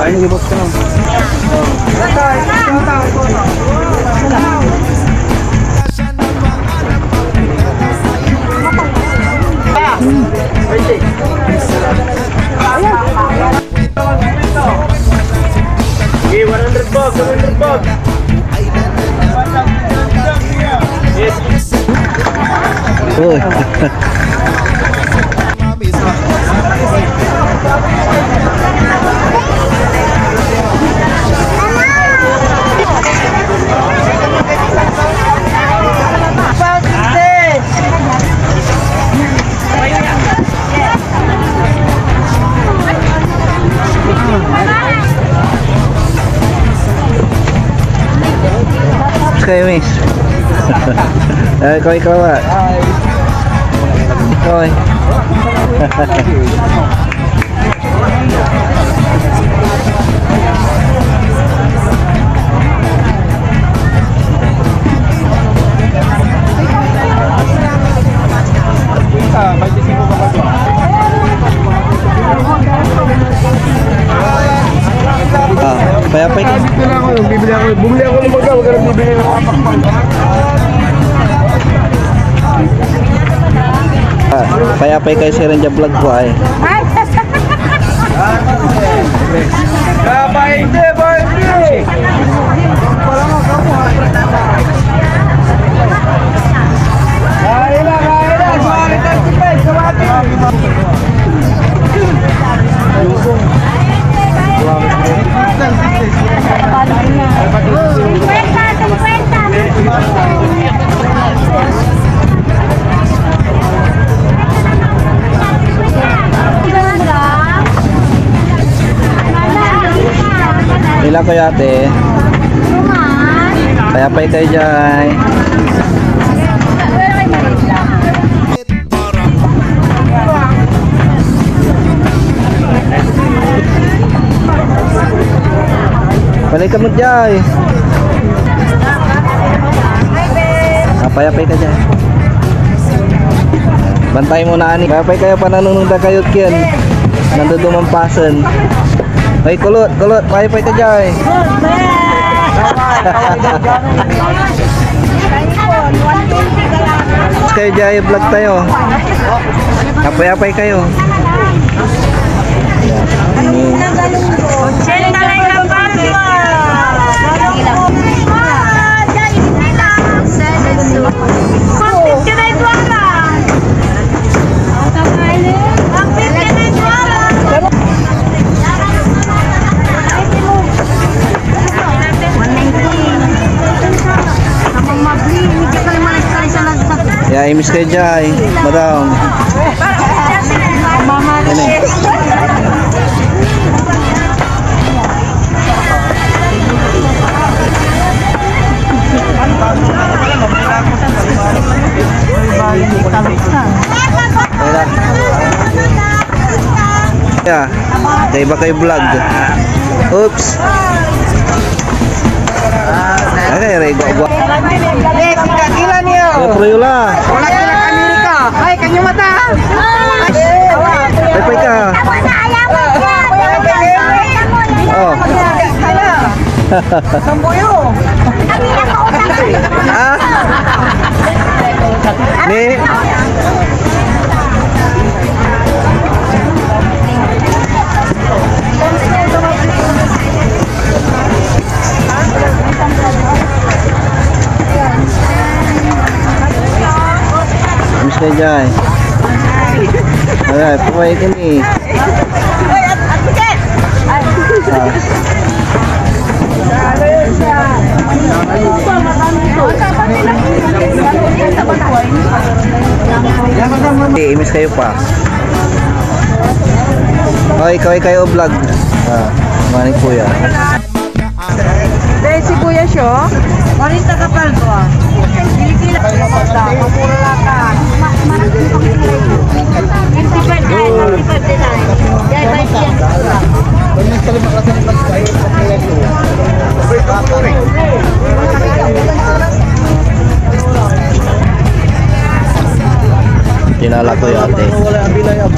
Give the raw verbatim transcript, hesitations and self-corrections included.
Ay, boss ka lang. Okay, one hundred bucks, one hundred bucks. Yes. Uy. Kayo, miss. Ay, kaway, kaway. Kaway. Ah, payapay ka. Dito na ako, bibili ako, bumili ako ng baga, wag ka nang bibili ng apak. Ah, payapay kayo, sir, yung vlog ko ay. Kapainte, boy! Kain na, kain na! Suwari tayo, suwari! Singkwenta, singkwenta! Ila ko yate. Payapay kayo, Jai. Balik ka mo, Jai. Ah, payapay ka dyan. Bantay mo na, ani. Payapay kayo, pananunod na kayo, Ken. Nandodumampasen. Ay, kulot, kulot. Payapay ka dyan. Kayo dyan, vlog tayo. Apay-apay kayo. Ochenta na yung lapas mo. Ah, dyan, hindi na. One fifty na yung duara. One fifty na yung duara. One nineteen. Samang mabli, hindi ka naman nagsalita lang sa Ya, imis kayo dyan, madam. Mama Yan eh. Wala. Yeah. Kaiba kayo vlog. Oops. Ay, rego, gua. Eh, si Kakila niyo. Eh, Proyola. Wala ka lang Amerika. Ay, kanyo mata. Ay, pay ka. Oh. Sambuyo. Ah. Ni. Miss ka dyan. Alright, pumay ka ni. Ah. Eh, miss kayo pa. Oy, kaway kayo vlog. Ah, mani kuya. Dahil sibuyas, oh. Kwarenta ka paldo, ah. Kilikila. Mura lang ka. Fifty-five, ay, fifty-five din, ay. Yan, five yan. Dinala ko yung ate. Wala ang bilay, ah.